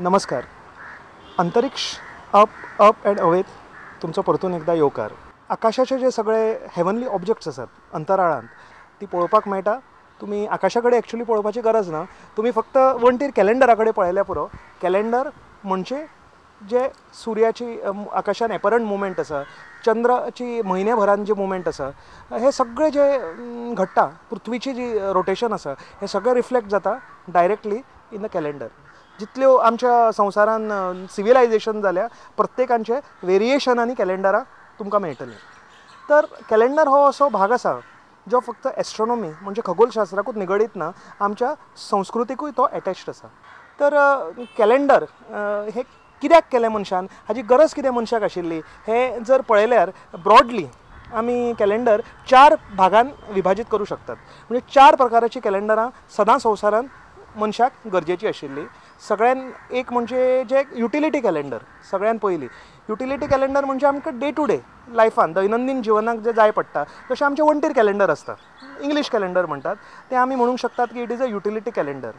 नमस्कार. अंतरिक्ष up up and अवेत तुमचो परतून एकदा येवकार. आकाशाचे जे सगळे हेवनली ऑब्जेक्ट्स आसात अंतराळांत ती पळोवपाक मेळटा. तुमी आकाशा कडेन एक्चुअली पळोवपाची गरज ना, तुमी फक्त वण्टीर कॅलेंडरा कडेन पळयल्यार पुरो. कॅलेंडर म्हणजे जे सुर्याची आकाशान एपरंट मुवमेंट आसा, चंद्राची म्हयन्या भरान जे मुवमेंट आसा, हे सगळे जे घडटा, पृथ्वीची जी रोटेशन आसा, हे सगळे रिफ्लेक्ट जाता डायरेक्टली इन the calendar. जितल्यो आमच्या संवसारान सिविलायझेशन जाल्या प्रत्येकांचे वेरिएशनांनी कॅलेंडरां तुमकां मेळटलीं. तर कॅलेंडर हो असो भाग आसा जो फक्त एस्ट्रोनॉमी म्हणजे खगोलशास्त्राकूच निगडीत ना, आमच्या संस्कृतीकूय तो एटॅच्ड आसा. तर कॅलेंडर हे कित्याक केलें मनशान, हाजी गरज कितें मनशाक आशिल्ली, हें जर पळयल्यार ब्रॉडली आमी कॅलेंडर चार भागान विभाजीत करूं शकतात. म्हणजे चार प्रकाराचीं कॅलेंडरां सदां संवसारान मनशाक गरजेची आशिल्ली. सगळ्यान एक म्हणजे जे युटिलिटी कॅलेंडर. सगळ्यान पयलीं युटिलिटी कॅलेंडर म्हणजे आमकां डे टू डे लायफान दैनंदीन जिवनाक जें जाय पडटा, तशें आमचें वण्टीर कॅलेंडर आसता, इंग्लीश कॅलेंडर म्हणटात तें, आमी म्हणूंक शकतात की it is a utility calendar.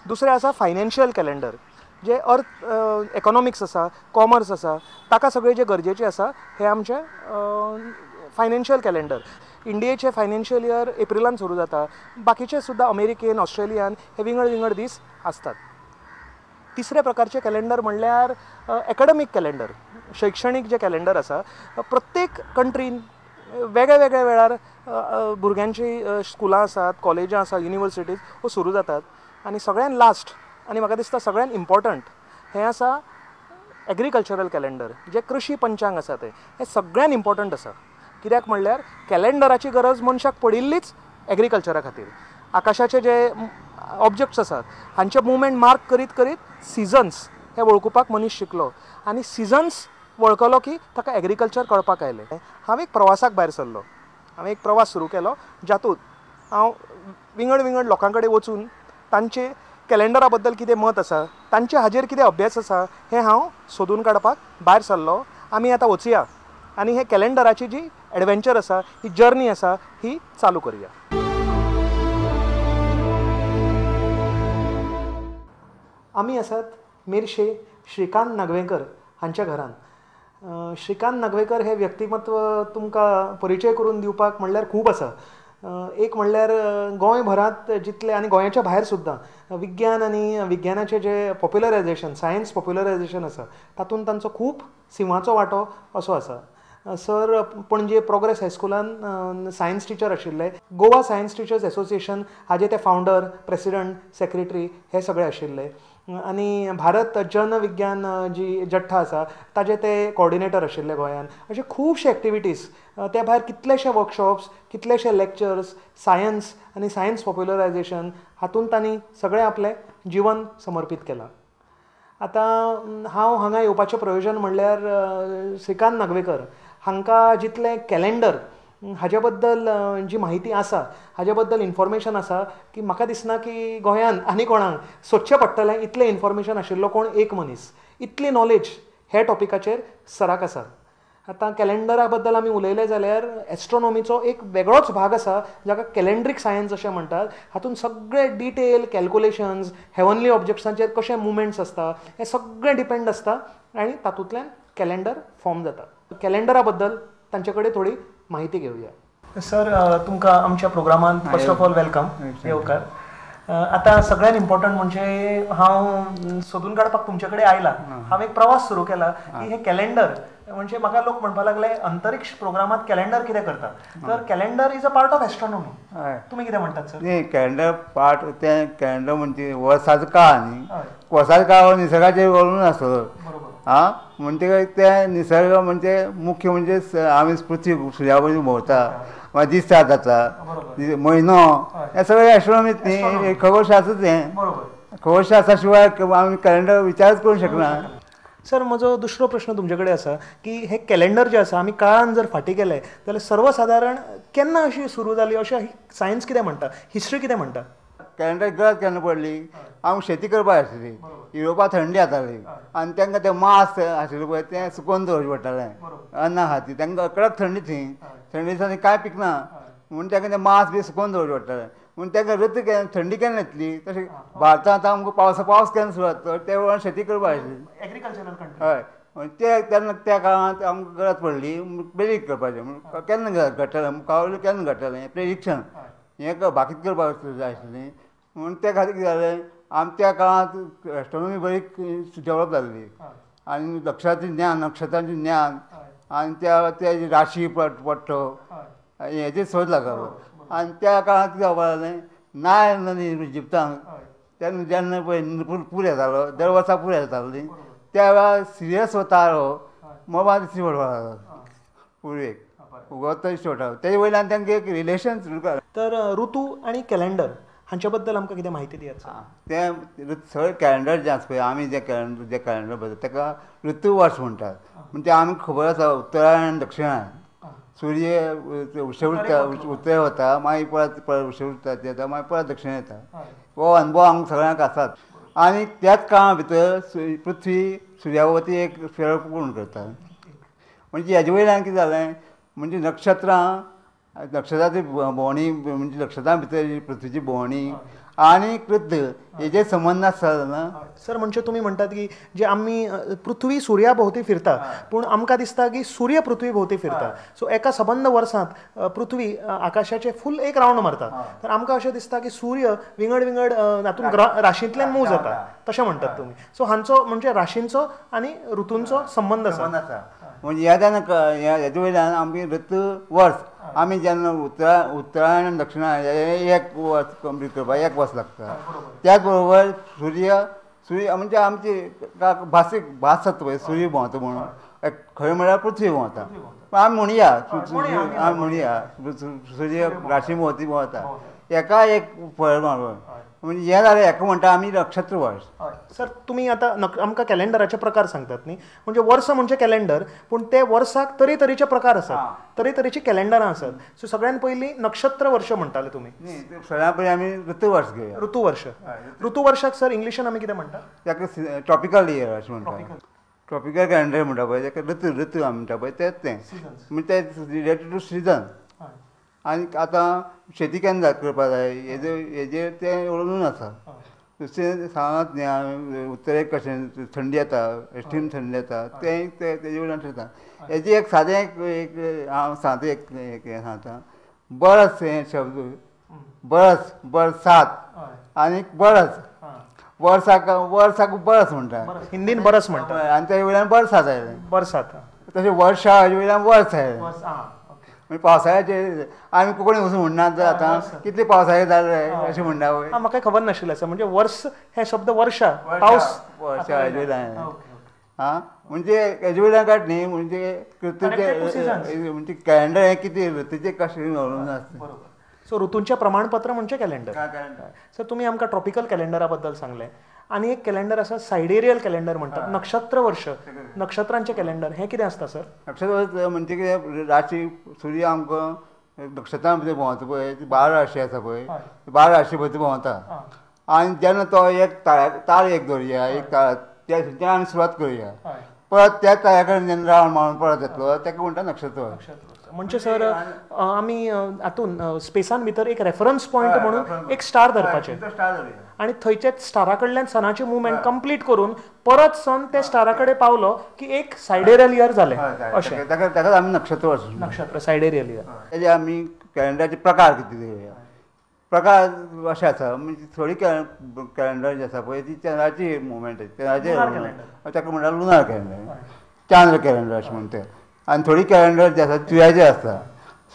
दुसरें आसा फायनान्शियल कॅलेंडर, जे अर्थ इकॉनॉमिक्स आसा, कॉमर्स आसा, ताका सगळें जें गरजेचें आसा हें आमचें फायनान्शियल कॅलेंडर. इंडियेचें फायनान्शियल इयर एप्रिलान सुरू जाता, बाकीचे सुद्दां अमेरिकेन, ऑस्ट्रेलियान हे विंगड विंगड दीस आसतात. तिसऱ्या प्रकारचें कॅलेंडर म्हणल्यार एकाडमीक कॅलेंडर, शैक्षणीक जें कॅलेंडर आसा. प्रत्येक कंट्रीन वेगळ्या वेगळ्या वेळार भुरग्यांची स्कुलां आसात, कॉलेजां आसात, युनिवर्सिटीज ह्यो सुरू जातात. आनी सगळ्यान लास्ट आनी म्हाका दिसता सगळ्यान इम्पॉर्टंट हें आसा एग्रीकल्चरल कॅलेंडर, जें कृशी पंचांग आसा तें, हें सगळ्यान इम्पॉर्टंट आसा. कित्याक म्हणल्यार कॅलेंडराची गरज मनशाक पडिल्लीच एग्रीकल्चरा खातीर. आकाशाचे जे ऑब्जेक्ट्स आसात हांचे मुवमेंट मार्क करीत करीत सिजन्स हे वळखुपाक मनीस शिकलो, आनी सिजन्स वळखलो की ताका एग्रीकल्चर कळपाक आयलें. हांव एक प्रवासाक भायर सरलो, हांवें एक प्रवास सुरू केलो जातूंत हांव विंगड विंगड लोकां कडेन वचून तांचे कॅलेंडरा बद्दल कितें मत आसा, तांचे हाजेर कितें अभ्यास आसा हें हांव सोदून काडपाक भायर सरलो. आमी आतां वचुया आनी हे कॅलेंडराची जी एडवेंचर आसा, ही जर्नी आसा, ही चालू करुया. आमी आसात मेरशे श्रीकांत नागवेंकर हांच्या घरान. श्रीकांत नागवेंकर हे व्यक्तिमत्व तुमकां परिचय करून दिवपाक म्हणल्यार खूब आसा. एक म्हणल्यार गोंयभरांत जितले आनी गोंयाच्या भायर सुद्दां विज्ञान आनी विज्ञानाचें जें पॉप्युलरायझेशन, सायन्स पॉप्युलरायझेशन आसा तातूंत तांचो खूब सिंवाचो वांटो असो आसा. सर पणजे प्रोग्रेस हायस्कुलान सायन्स टिचर आशिल्ले. गोवा सायन्स टिचर्स एसोसिएशन हाजे ते फावंडर, प्रेसिडंट, सेक्रेटरी हे सगळे आशिल्ले. आनी भारत जन विज्ञान जी जठ्ठा आसा ताजे ते कॉर्डिनेटर आशिल्ले गोंयान. अशे खुबशे एक्टिविटीज, त्या भायर कितलेशे वर्कशॉप्स, कितलेशे लेक्चर्स, सायन्स आनी सायन्स पॉप्युलरायझेशन हातूंत तांणी सगळें आपलें जिवन समर्पीत केलां. आतां हांव हांगा येवपाचें प्रयोजन म्हणल्यार श्रीकांत नागवेकर हांकां जितलें कॅलेंडर हाजे बद्दल जी म्हायती आसा, हाजे बद्दल इन्फॉर्मेशन आसा की म्हाका दिसना की गोंयांत आनी कोणाक सोदचें पडटलें इतलें इन्फॉर्मेशन आशिल्लो कोण एक मनीस. इतली नॉलेज हे टॉपिकाचेर सराक आसा. आतां कॅलेंडरा बद्दल आमी उलयले जाल्यार एस्ट्रोनॉमीचो एक वेगळोच भाग आसा जाका कॅलेंड्रीक सायन्स अशें म्हणटात. हातूंत सगळे डिटेल कॅल्कुलेशन्स, हेवनली ऑब्जेक्ट्सांचेर कशे मुवमेंट्स आसता हें सगळें डिपेंड आसता आनी तातूंतल्यान कॅलेंडर फॉर्म जाता. कॅलेंडरा बद्दल तांचे कडेन थोडी म्हायती घेवया. सर, तुमकां आमच्या प्रोग्रामांत फर्स्ट ऑफ ऑल welcome, येवकार. आतां सगळ्यात इम्पॉर्टंट म्हणजे हांव सोदून काडपाक तुमचे कडेन आयला, हांवें एक प्रवास सुरू केला की हे कॅलेंडर म्हणजे म्हाका लोक म्हणपाक लागले अंतरिक्ष प्रोग्रामात कॅलेंडर कितें करता, तर calendar is a part of astronomy. तुमी कितें म्हणटात सर? न्ही, कॅलेंडर पार्ट तें कॅलेंडर म्हणजे वर्साचो काळ न्ही, वर्साचो काळ हो निसर्गाचेर वळून आसतलो. आं, म्हणटकीर तें निसर्ग म्हणजे मुख्य म्हणजे आमी पृथ्वी सुर्या वयली भोंवता, मागीर दीस रात जाता, म्हयनो, हें सगळें एस्ट्रोनॉमीच न्ही, खगोलशास्त्रच हें. खगोलशास्त्रा शिवाय आमी कॅलेंडर विचारच करूंक शकना. सर, म्हजो दुसरो प्रश्न तुमचे कडेन आसा की हे कॅलेंडर जें आसा आमी काळान जर फाटीं गेले जाल्यार सर्वसादारण केन्ना अशी सुरू जाली, अशें सायन्स कितें म्हणटा, हिस्ट्री कितें म्हणटा? कॅलेंडर गरज केन्ना पडली? आमकां शेती करपाक आशिल्ली, युरोपा थंडी जाताली आनी तांकां तें मांस आशिल्लें पळय तें सुकोवन दवरचें पडटालें अन्ना खातीर. तांकां कडक थंडी थंय, थंडी दिसांनी कांय पिकना म्हणून तांकां तें मांस बी सुकोवन दवरचें पडटालें. म्हूण ताका ऋतू केन्ना थंडी केन्ना येतली तशें भारतांत आतां आमकां पावस केन्ना सुरू जातलो त्या वेळार शेती करपाक आशिल्ली एग्रीकल्चरल कंट्री. हय ते तेन्ना त्या काळांत आमकां गरज पडली प्रेडिक्ट करपाचें म्हूण केन्ना घडटलें मुखावयलें केन्ना घडटलें प्रेडिक्शन हें भाकीत करपाक जाय आशिल्लें. म्हूण त्या खातीर कितें जालें आमच्या काळांत एस्ट्रोनॉमी बरी डेवलप जाल्ली आनी नक्षत्रांचें ज्ञान नक्षत्रांचें ज्ञान आनी त्या त्या राशी पडटो हेजेर सोद लागलो. आनी त्या काळांत कितें जावपाक जालें नायल नदी इजिप्तांक तेन्ना जेन्ना पळय पूर येतालो दर वर्सा पूर येतालो न्ही त्या वेळार सिरियस हो तारो मोबायल दिश्टी पडपाक लागलो पुर्वेक उगवता दिश्टी पडटालो तेजे वयल्यान तांकां एक रिलेशन सुरू केलें. तर ऋतू आनी कॅलेंडर हांचे बद्दल आमकां कितें म्हायती दियात. तें सगळें कॅलेंडर जें आसा पळय आमी जें कॅलेंडर बरयता ताका ऋतू वर्स म्हणटात. म्हणजे आमकां खबर आसा उत्तरायण आनी दक्षिणायन सूर्य उशेवृत्ता उत्तरे वता मागीर परत परत उशेवृत्ता येता मागीर परत दक्षिण येता. हो अनुभव आमकां सगळ्यांक आसात. आनी त्याच काळा भितर पृथ्वी सुर्या भोंवती एक फेरो पूर्ण करता. म्हणजे हेजे वयल्यान कितें जालें म्हणजे नक्षत्रां नक्षत्राची भोंवणी म्हणजे नक्षत्रां भितर पृथ्वीची भोंवणी आनी कृद्ध हेजे संबंद आसता ना सर. म्हणजे तुमी म्हणटात की जे आमी पृथ्वी सुर्या भोंवती फिरता पूण आमकां दिसता की सूर्य पृथ्वी भोंवती फिरता. सो एका सबंद वर्सांत पृथ्वी आकाशाचे फूल एक रावंड मारता तर आमकां अशें दिसता की सूर्य विंगड विंगड हातूंत राशींतल्यान मूव जाता तशें म्हणटात तुमी. सो हांचो म्हणजे राशींचो आनी ऋतूंचो संबंद आसा. म्हणजे ह्या जेन्ना हेजे वयल्यान आमगे ऋतू वर्स आमी जेन्ना उत्तरायण आनी दक्षिणायन एक वर्स कंप्लीट करपाक एक वर्स लागता. त्याच बरोबर सूर्य सूर्य म्हणजे आमची भासीक भास आसता पळय सूर्य भोंवता म्हणून खरें म्हळ्यार पृथ्वी भोंवता पूण आमी म्हणया आमी म्हणया सूर्य राशी भोंवती भोंवता एका एक फळ मारून म्हणजे हें जालें हेका म्हणटा आमी नक्षत्र वर्स. सर तुमी आतां आमकां कॅलेंडराचे प्रकार सांगतात न्ही म्हणजे वर्स म्हणजे कॅलेंडर पूण ते वर्साक तरेतरेचे प्रकार आसात तरेतरेची कॅलेंडरां आसात. सो सगळ्यान पयलीं नक्षत्र वर्ष म्हणटाले तुमी. सगळ्या पयलीं आमी ऋतू वर्ष घेवया. ऋतू वर्ष ऋतू वर्षाक सर इंग्लिशान आमी कितें म्हणटा ताका ट्रॉपिकल इयर अशें म्हणटा. ट्रॉपिकल कॅलेंडर म्हणटा पळय ताका ऋतू ऋतू आमी म्हणटा पळय तेंच तें म्हणजे तें रिलेटेड टू सिजन. आनी आतां शेती केन्ना करपाक जाय हेजे हेजेर तें अवलंबून आसा. दुसरें सांगात न्ही उत्तरेक कशें थंडी येता एक्स्ट्रीम थंडी येता तें तेजे वयल्यान ठरता. हेजी एक सादें एक हांव सांगता एक हें सांगता बरस हें शब्द बरस बरसात आनी बरस वर्साक वर्साक बरस म्हणटा हिंदीन बरस म्हणटा आनी तेजे वयल्यान बरसात आयलें बरसात तशें वर्षा हेजे वयल्यान वर्स आयलें. म्हणजे पावसाळ्याचे आमी कोंकणी वचून म्हणना आतां कितले पावसाळे जाले अशें म्हणटा पळय. म्हाका खबर नाशिल्लें आसा म्हणजे वर्स हे शब्द वर्षा पावस वर्षा हेजे वयल्यान आं म्हणजे हेजे वयल्यान काड न्ही म्हणजे ऋतूचे म्हणजे कॅलेंडर हें कितें ऋतूचें कशें अवलंबून आसता. सो ऋतूंचें प्रमाणपत्र म्हणजे कॅलेंडर. सर तुमी आमकां ट्रॉपिकल कॅलेंडरा बद्दल सांगलें आनी एक कॅलेंडर आसा सायडेरियल कॅलेंडर म्हणटात नक्षत्र वर्ष नक्षत्रांचें कॅलेंडर हें कितें आसता सर? नक्षत्र वर्स म्हणजे कितें राशी सूर्य आमकां नक्षत्रां भितर भोंवता पळय 12 राशी आसा पळय 12 राशी भितर भोंवता आनी जेन्ना तो एक ताळ एक दवरुया एक ताळ त्या आमी सुरवात करुया परत त्या ताळ्या कडेन जेन्ना रावंड मारून परत येतलो ताका म्हणटा नक्षत्र वर्स. म्हणजे सर आमी हातून स्पेसान भितर एक रेफरन्स पॉयंट म्हणून एक स्टार धरपाचें आनी थंयच्याच स्टारा कडल्यान सनाची मुवमेंट कंप्लीट करून परत सन त्या स्टारा कडेन पावलो की एक सायडेरियल इयर जालें अशें ताका आमी नक्षत्र वर्स नक्षत्र सायडेरियल इयर. तेजे आमी कॅलेंडराचे प्रकार कितें घेवया प्रकार अशें आसा म्हणजे थोडी कॅलेंडर जे आसा पळय ती चंद्राची मुवमेंट चंद्राचे ताका म्हणटा लुनार कॅलेंडर चांद्र कॅलेंडर अशें म्हणटा. आनी थोडी कॅलेंडर जे आसा सुर्याचे आसता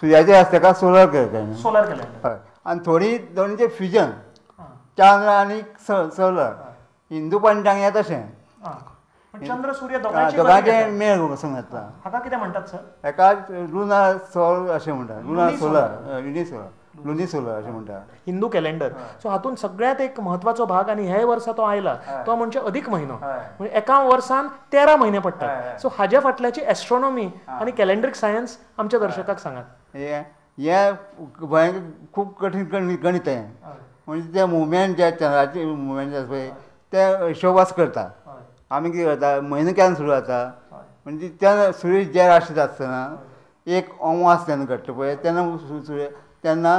सुर्याचे आसता ताका सोलर कॅलेंडर सोलर कॅलेंडर. हय आनी थोडी दोनीचे फ्युजन चांद्र आनी सोलर हिंदू पंचांग हें तशें चंद्र सूर्य दोगांचे मेळ वचूंक येता. हाका कितें म्हणटात सर? हाका लुनार सोल अशें म्हणटात लुनार सोलर युनिसोलर लुनिसोलर अशें म्हणटा हिंदू कॅलेंडर. सो हातूंत सगळ्यांत एक म्हत्वाचो भाग आनी हे वर्सा तो आयला तो म्हणजे अधिक म्हयनो म्हणजे एका वर्सान 13 म्हयने पडटात. सो हाज्या फाटल्याची एस्ट्रोनॉमी आनी कॅलेंडरीक सायन्स आमच्या दर्शकाक सांगात. हें भयंकर खूब कठीण गणीत हें म्हणजे ते मुवमेंट जे चंद्राचे मुवमेंट जे आसा पळय ते हिशोबास करता. आमी कितें करता म्हयनो केन्ना सुरू जाता म्हणजे तेन्ना सूर्य ज्या राशींत आसतना एक अमावास जेन्ना घडटा पळय तेन्ना सूर्य तेन्ना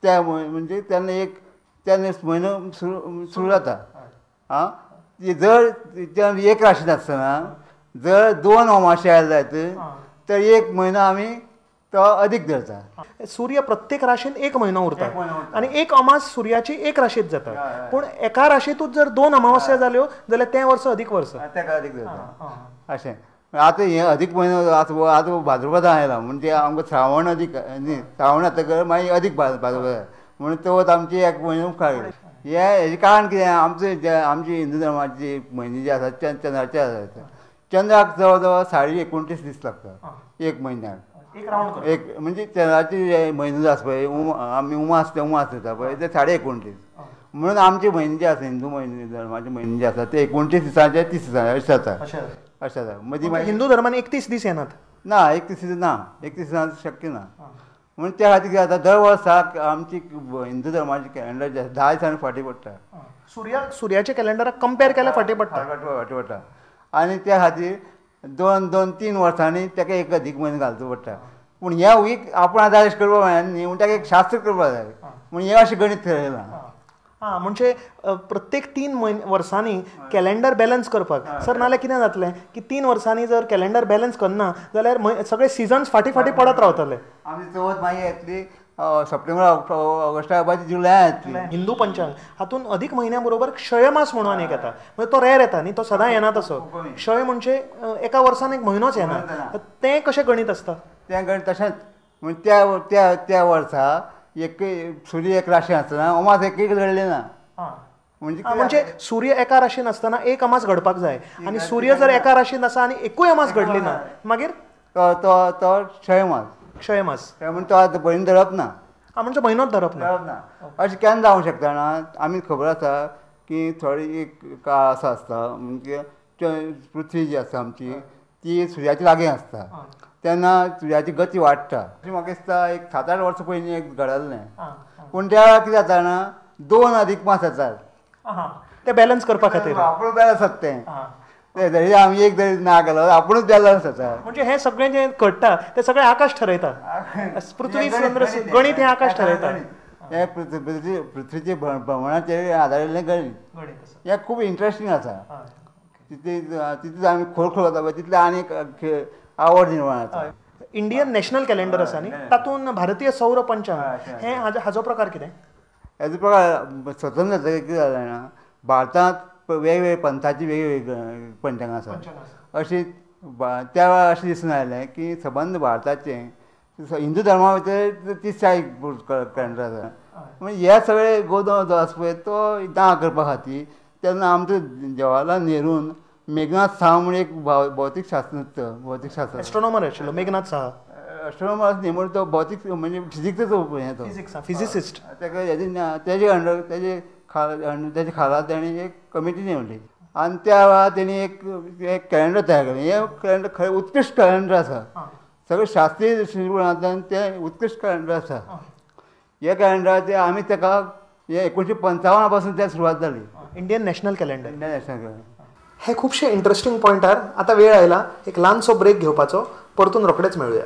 त्या म्हणजे तेन्ना एक तेन्ना म्हयनो सुरू जाता. आं जर एक राशींत आसतना जर 2 अमावस्या आयले जायत तर एक म्हयनो आमी तो अदीक धरता. सूर्य प्रत्येक राशींत एक म्हयनो उरता आनी एक अमास सुर्याची एक राशींत जाता, पूण एका राशींतूच जर 2 अमावस्या जाल्यो जाल्यार तें वर्स अदीक वर्स ताका अदीक धरता. अशें आतां हें अदीक म्हयनो आतां आतां भाद्रपदा आयला म्हणजे आमकां श्रावण अदीक न्ही, श्रावण जातकर मागीर अदीक भाद्रपदा म्हणून चवथ आमची एक म्हयनो मुखार गेली. हें हेजें कारण कितें, आमचे जे आमची हिंदू धर्माची म्हयने जे आसा चंद्राचे आसा, चंद्राक जवळ जवळ 29.5 दीस लागता एक म्हयन्याक. एक म्हणजे चंद्राचे म्हयनो जो आसा पळय आमी उमास ते उमास दिता पळय ते 29.5, म्हणून आमचे म्हयने जे आसा हिंदू म्हयने धर्माचे म्हयने जे आसा ते 29 दिसांचे 30 दिसांचे अशें जाता. अशें जाता. मदीं हिंदू धर्मान 31 दीस येनात ना, 31 दीस ना, 31 दिसां शक्य ना. म्हणून त्या खातीर कितें जाता दर वर्साक आमची हिंदू धर्माची कॅलेंडर जे आसा 10 दिसांनी फाटीं पडटा. सुर्याच्या कॅलेंडराक कंपेर केल्यार फाटीं पडटा, फाटीं पडटा. आनी त्या खातीर 2, 2, 3 वर्सांनी ताका एक अदीक म्हयनो घालचो पडटा. पूण ह्या वीक आपूण आतां अशें करपाक मेळना न्ही, म्हूण ताका एक शास्त्र करपाक जाय, म्हूण हें अशें गणीत थरयलां. आं म्हणजे प्रत्येक 3 वर्सांनी कॅलेंडर बॅलन्स करपाक सर, नाल्यार कितें जातलें की 3 वर्सांनी जर कॅलेंडर बॅलन्स करना जाल्यार सगळे सिजन्स फाटीं फाटीं पडत रावतले. आमची चवथ मागीर येतली सप्टेंबर ऑगस्टा बाद जुलय येतली. हिंदू पंचांग हातूंत अदीक म्हयन्या बरोबर क्षयमास म्हणून एक येता, म्हणजे तो रेर येता न्ही, तो सदां येना तसो. क्षय म्हणजे एका वर्सान एक म्हयनोच येना, तें कशें गणीत आसता? तें गणीत तशेंच म्हणजे त्या त्या त्या वर्सा एक सूर्य एक राशी आसतना अमास एक घडली ना, म्हणजे सूर्य एका राशीन आसतना एक अमास घडपाक जाय, आनी सूर्य जर एका राशीन आसा आनी एकूय अमास घडली ना मागीर तो तो तो क्षयमास. क्षयमास म्हणून तो आतां म्हयनो धरप ना. म्हणजे म्हयनोच धरप ना. अशें केन्ना जावंक शकता ना, आमी खबर आसा की थोडी एक काळ असो आसता म्हणजे पृथ्वी जी आसा आमची ती सुर्याच्या लागीं आसता तेन्ना सुर्याची गती वाडटा. अशें म्हाका दिसता एक 7-8 वर्सां पयलीं एक घडलें, पूण त्या वेळार कितें जाता ना 2 अदीक मास जातात ते बॅलन्स करपा खातीर आपूण बॅलन्स जाता तें, जरी आमी एक जरी ना केलो आपुणूच बॅलन्स जाता. म्हणजे हें सगळें जें घडटा तें सगळें आकाश ठरयता, पृथ्वी चंद्र गणीत हें आकाश ठरयता. हें पृथ्वीचे भ्रमणाचेर आदारिल्लें गणीत हें खूब इंट्रस्टींग आसा. तितले आमी खोल खोल वता पळय तितले आनी आवड निर्माण जाता. इंडियन नॅशनल कॅलेंडर आसा न्ही, तातूंत भारतीय सौर पंचांग हें हाजो प्रकार कितें? हेजो प्रकार स्वतंत्र जातकीर कितें जालें जाणा, भारतांत वेगवेगळे पंथाची वेगवेगळी पंचांगां आसा. अशी त्या वेळार अशें दिसून आयलें की सबंद भारताचें हिंदू धर्मा भितर 30 कॅलेंडर आसा. म्हणजे हे सगळे गोंदळ जो आसा पळय तो ना करपा खातीर तेन्ना आमचो जवाहरलाल नेरून मेघनाथ साहा म्हूण एक भौतीक शास्त्रज्ञ, भौतीक शास्त्र एस्ट्रोनॉमर आशिल्लो मेघनाथ साहा, एस्ट्रोनॉमर न्ही म्हूण तो भौतीक म्हणजे फिजिक्साचो हें तो फिजिसिस्ट, ताका तेजे अंडर तेजे खाला तेणी एक कमिटी नेमली आनी त्या वेळार तेणी एक कॅलेंडर तयार केलें. हें कॅलेंडर खरें उत्कृश्ट कॅलेंडर आसा, सगळें शास्त्रीय दृश्टीकोणांतल्यान तें उत्कृश्ट कॅलेंडर आसा. ह्या कॅलेंडराचें आमी ताका हे 1955 पासून तें सुरवात जाली Indian national calendar. Indian national calendar. हे खुबशे इंट्रस्टींग पॉयंटार आतां वेळ आयला एक ल्हानसो ब्रेक घेवपाचो, परतून रोखडेच मेळुया.